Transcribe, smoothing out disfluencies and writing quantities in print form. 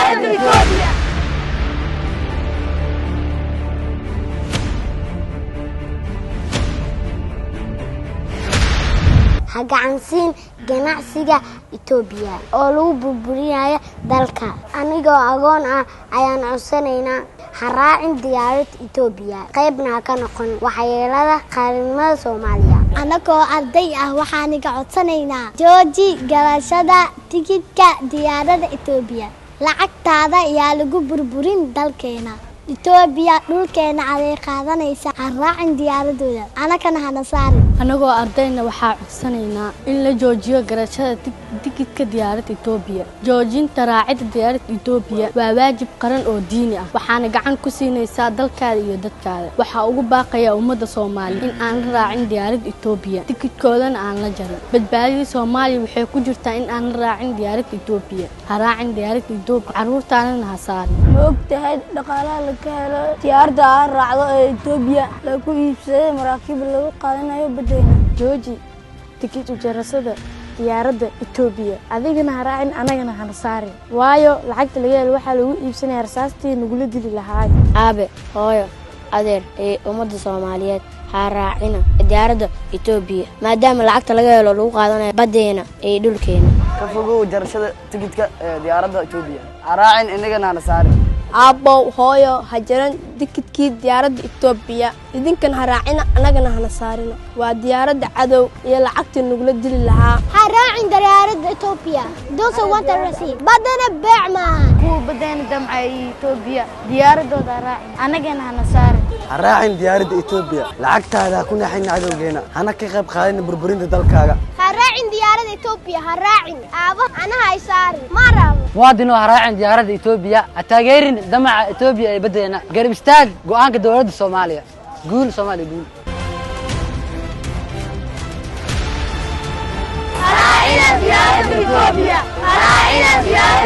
Diyaaradda Itoobiya. Ha gacansiin ganacsiga Itoobiya oo lagu burburinayo dalka. Anigoo agoon ah ayaan codsanaynaa, ha raacin diyaarad Itoobiya, qaybna ha ka noqon waxyeelada qaranimada Soomaaliya. Annagoo arday ah, waxaaniga codsanaynaa, jooji gadashada tikidhka diyaaradda Itoobiya. Lacagtaada yaa lagu burburin dalkeena. Itoobiya dhulkeena aday qaadanaysa. Ha raacin diyaaradooda, annagana hana saarin. Annagoo ardayna, waxaa codsanaynaa in la joojiyo gadashada tikidka diyaaradda Itoobiya. Joojinta raacidda diyaaradda Itoobiya waa waajib qaran oo diini ah, waxaana gacan ku siinaysaa dalkaada iyo dadkaada. Waxaa ugu baaqayaa ummadda Soomaaliya in aan la raacin diyaaradda Itoobiya, tikidkoodana aan la jarin. Badbaadada Soomaaliya waxay ku jirtaa in aan la raacin diyaaradda Itoobiya. Ha raacin diyaaradda Itoobiya, carruurtaadana ha saarin. Ma og tahay dhaqaalaha laga helo diyaaradda aan raacdo ee Itoobiya lagu iibsaday maraakiib lagu qaadanayo baddeena? Jooji tikid u jarashada diyaaradda Itoobiya. Adigana ha raacin, annagana hana saarin, waayo lacagta laga helo waxaa lagu iibsanaya rasaastii nagula dili lahaay. Aabe, hooyo, adeer ee ummadda Soomaaliyeed, ha raacina diyaaradda Itoobiya, maadaama lacagta laga helo lagu qaadanayo baddeena iyo dhulkeena. Ka fogow jarashada tikidka ee diyaaradda Itoobiya. Ha raacin, inagana hana saarin. Aabbow, hooyo, ha jaran tikidkii diyaaradda Itoobiya. Idinkan ha raacina, annagana hana saarina. Waa diyaaradda cadow iyo lacagtii nagula dili lahaa. Ha raacin diyaaradda Itoobiya. Don't want a receipt. Badana beec maaha. Kuwa badeena damcay Itoobiya, diyaaradooda ha raacin, annagana hana saarin. Ha raacin diyaaradda Itoobiya. Lacagtaada ha ku naxin cadowgeena, hana ka qayb qaadin burburinta dalkaaga. Ha raacin diyaaradda Itoobiya, ha raacin. Aabo, anaha ay saarin ma rabo. Muwaadin, ha raacin diyaaradda Itoobiya. Ha taageerin damaca Itoobiya ee baddeena. Garab istaag go'aanka dowladda Soomaaliya. Guul Soomaaliya, guul! Ha raacina diyaaradda Itoobiya. Ha raacina diyaaradda.